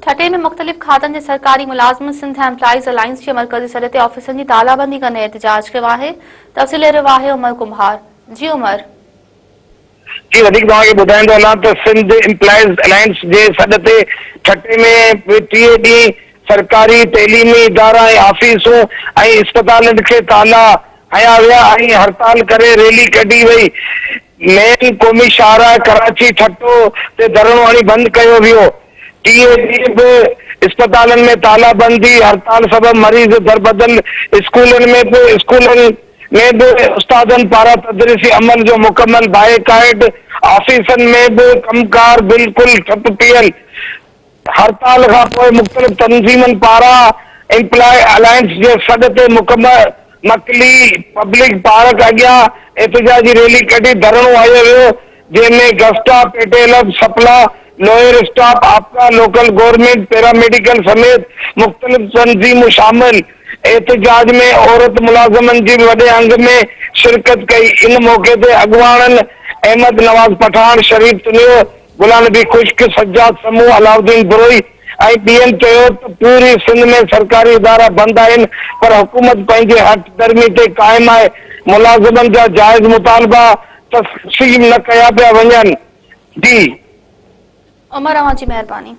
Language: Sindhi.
ٺٽي ۾ مختلف کاتن جي سرڪاري ملازمن سنڌ ايمپلائيز الائنس جي مرڪزي سڏ تي آفيسن جي تالابندي ڪندي احتجاج ڪيو آهي. تفصيل ڏئي رهيو آهي عمر ڪنڀار. جي عمر. جي وڌيڪ توهان کي ٻڌائيندو هلان ته سنڌ ايمپلائيز الائنس جي سڏ تي ٺٽي ۾ به ٽيهه ڏينهن سرڪاري تعليمي ادارا ۽ آفيسون ۽ اسپتالن کي تالا هنيا ويا ۽ هڙتال ڪري ريلي ڪڍي وئي. مين قومي شاهراهه ڪراچي ٺٽو تي ڌرڻو هڻي بند ڪيو ويو. ٽيهه ڏينهن به اسپتالن ۾ تالا بندي هڙتال سبب مريض دربدل اسڪولن ۾ به اسڪولن ۾ به استادن پاران تدريسي عمل جو مڪمل بائيڪائيٽ آفيسن ۾ به ڪم ڪار بلڪل ٺپ پيل هڙتال کان پوء مختلف تنظيمن پاران ايمپلائي الائنس جي سڏ تي مڪلي پبلڪ پارڪ اڳيان احتجاجي ريلي ڪڍي ڌرڻو هنيو ويو، جنهن ۾ گسٽا، پيٽيلب، سپلا، lower staff, APCA, local government, paramedical سميت مختلف تنظيمون شامل احتجاج ۾ عورت ملازمن جي به وڏي انگ ۾ شرڪت ڪئي، ان موقعي تي اڳواڻن احمد نواز پٺاڻ، شريف تنيو، غلام نبي خشڪ، سجاد سمون، علاؤالدين بروهي ۽ ٻين چيو ته پوري سنڌ ۾ سرڪاري ادارا بند آهن پر حڪومت پنهنجي هٺ ڌرمي تي قائم آهي، ملازمن جا جائز مطالبا تسليم نه ڪيا پيا وڃن. جي. عمر اوهان جي مهرباني.